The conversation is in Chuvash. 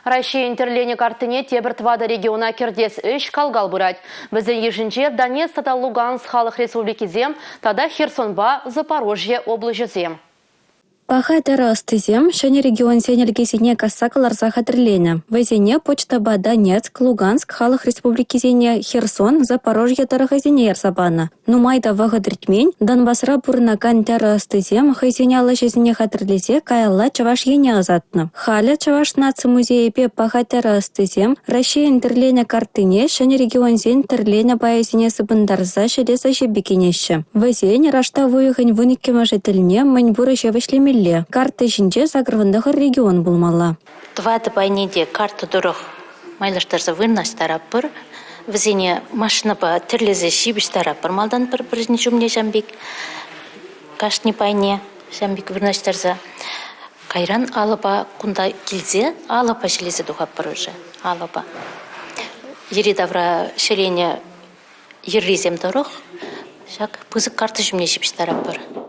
Раҫҫейӗн тӗрленӗ карттине тепӗр тӑватӑ региона кӗртес ӗҫ кал-кал пырать. Вӗсен йышӗнче Донецк тата Луганск халӑх республикисем тата Херсонпа Запорожье облаҫӗсем. Паха тӗрӗ ӑстисем ҫӗнӗ регионсен ӗлкисене касса кӑларса хатӗрленӗ. Вӗсене почтӑпа Донецк, Луганск халӑх республикисене, Херсон, Запорожье тӑрӑхӗсене ярса панӑ. Нумай та вӑхӑт иртмен, Донбасра пурӑнакан тӗрӗ ӑстисем хӑйсен ал ӗҫӗсене хатӗрлесе каялла Чӑваш Ене ӑсатнӑ. Халӗ Чӑваш наци музейӗпе паха тӗрӗ ӑстисем Раҫҫейӗн тӗрленӗ карттине ҫӗнӗ регионсен тӗрленӗ пайӗсене сыпӑнтарса ҫӗлес ӗҫе пикенеҫҫӗ. Вӗсен раштав уйӑхӗн 12-мӗшӗ тӗлне мӗн пур ӗҫе вӗҫлемелле. Карта ҫинче 89 регион пулмалла. Тӑватӑ пайне те карта тӑрӑх майлаштарса вырнаҫтаратпӑр. Вӗсене машинӑпа тӗрлесе ҫыпӑҫтаратпӑр малтан пӗр-пӗрин ҫумне ҫам пек, кашни пайне ҫам пек вырнаҫтарса. Кайран алӑпа кунта килсе алӑпа ҫӗлесе тухатпӑр уже, алӑпа. Йӗри-тавра ҫӗленӗ йӗррисем тӑрӑх ҫак пысӑк карта ҫумне ҫыпӑҫтаратпӑр.